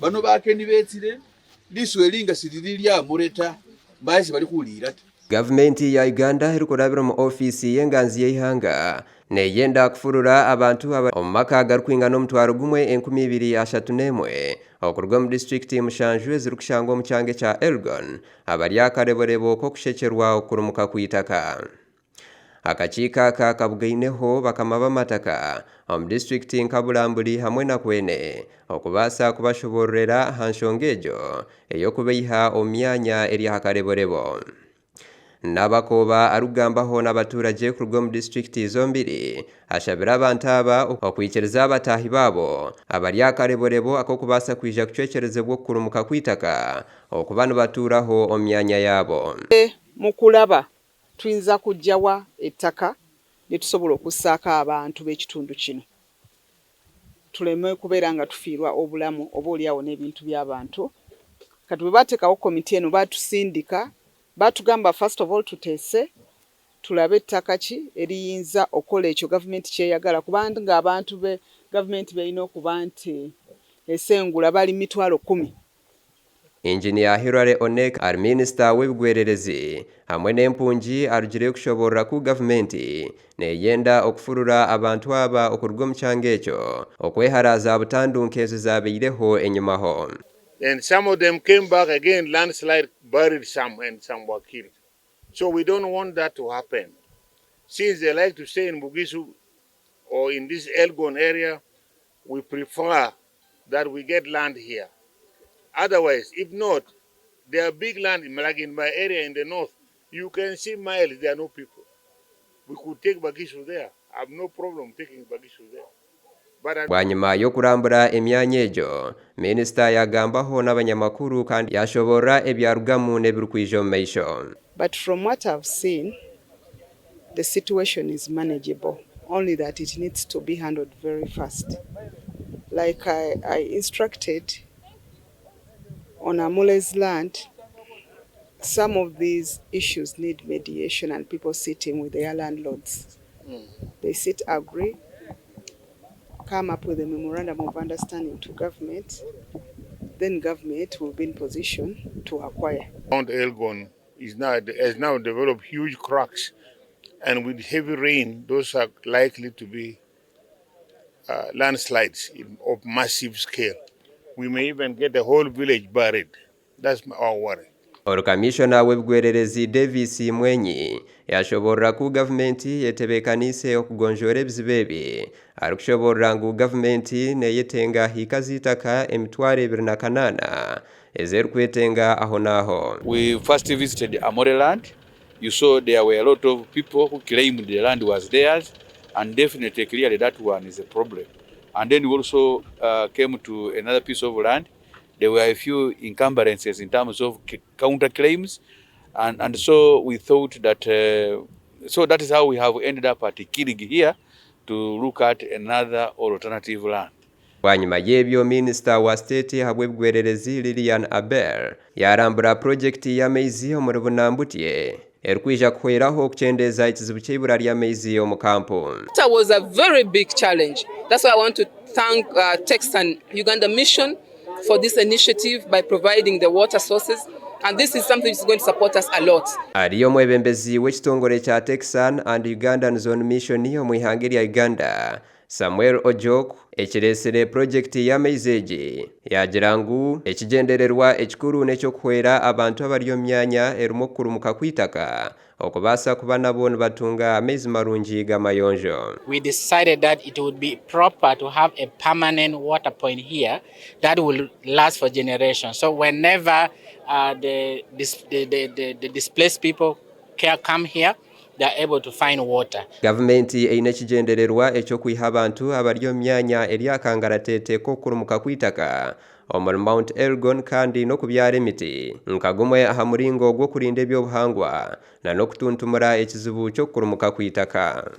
Bano bakeni betsile, liswa eli nga silili lyamure ta, mbaye sibali khulila ta. Gavumenti ya Uganda erikurabira omu ofiisi y'enganzi y'eihanga neyenda kufurura abantu abari omu maka agarikwingana 1000 231 okuruga omu disiturikiti mushanju ezirikushangwa omu kyanga ekya Elgon abari aha kareborebo k'okushekyerwa okurumuka kw'eitaka. Akakiiko aka kabugaineho bakama b'amataka omu disiturikiti nka Bulambuli hamwe na Kwene okubaasa kubashobororera aha nshonga egyo ey'okubaiha omu myanya eri aha kareborebo. Nabakooba arikugambaho n'abaturagye kuruga omu disiturikiti zombiri ashabire abantu aba okwikiriza abataahi baabo abari aha kareborebo ak'okubaasa kwija kucwekyerezibwa okukurumuka kw'eitaka okuba nibatuuraho omu myanya yaabo. Mu kulaba tuyinza kuggya wa ettaka lye tusobola okussaako abantu b'ekitundu kino tuleme kubeera nga tufiirwa obulamu oba oli awo n'ebintu by'abantu. Kati bwe baateekawo komiti eno baatusindika baatugamba first of all tuteese tulabe ttaka ki eriyinza okukola ekyo gavumenti ky'eyagala kubanga abantu be gavumenti b'erina okuba nti esengula bali 100,000. Inginiya Hilary Onek ari minisita w'ebigwererezi hamwe n'empungi arugireyo kushoboorora ku gavumenti neyenda okufurura abantu aba okuruga omu kyanga ekyo okwehara za butandu nk'ezo ezabaireho enyimaho. And some of them came back again, landslide buried some and some were killed. So we don't want that to happen. Since they like to stay in Bugisu or in this Elgon area, we prefer that we get land here. Otherwise, if not, there are big land, like in my area in the north, you can see miles, there are no people. We could take Bagisu there. I have no problem taking Bagisu there. But I Bwanyima y'okurambura emyanya egyo, minisita yagambaho n'abanyamakuru kandi yashoborora ebyarugamu n'ebirikwija omu maisho. But from what I've seen, the situation is manageable, only that it needs to be handled very fast. Like I instructed on Amule's land, some of these issues need mediation and people sitting with their landlords. They sit, agree, come up with a memorandum of understanding to government, then government will be in position to acquire. Mount Elgon has now developed huge cracks, and with heavy rain, those are likely to be landslides of massive scale. We may even get the whole village buried. That's our worry. Oru kamishona w'ebigwererezi Davis Mwenyi yashoborora ku gavumenti yetebeekaniise okugonjoora ebizibu ebi, arikushoborora ngu gavumenti neyetenga hiika z'eitaka 28,000 ezerikwetenga aho n'aho. We first visited Amore land. You saw there were a lot of people who claimed the land was theirs, and definitely, clearly, that one is a problem. And then we also came to another piece of land. There were a few encumbrances in terms of counter claims, and so we thought that, so that is how we have ended up at Kirig here to look at another alternative land. Bwanyima y'ebyo, minisita wa state ahabw'ebigwererezi Lilian Aber yarambura purojekiti y'amaizi omuri Bunambutye erikwija kuhweraho okukyendeeza ekizibu ky'eibura ry'amaizi omu kampu. Water was a very big challenge. That's why I want to thank Texan Uganda Mission for this initiative by providing the water sources. And this is something that's going to support us a lot. Ari omwebembezi w'ekitongore kya Texan and Ugandan Zone Mission omu ihanga erya Uganda, Samuel Ojok, ekireetsire purojekiti y'amaizi egi, yaagira ngu ekigyendererwa ekikuru n'eky'okuhwera abantu abari omu myanya erimu okukurumuka kw'eitaka okubaasa kuba nabo nibatunga amaizi marungi g'amayonjo. We decided that it would be proper to have a permanent water point here that will last for generations. So whenever the displaced people come here, they are able to find water. Gavumenti eine ekigyendererwa eky'okwiha abantu abari omu myanya eri akangaratete k'okukurumuka kw'eitaka omuri Mount Elgon kandi n'okubyara emiti nka gumwe aha muringo gw'okurinda ebyobuhangwa na n'okutuntumura ekizibu ky'okukurumuka kw'eitaka.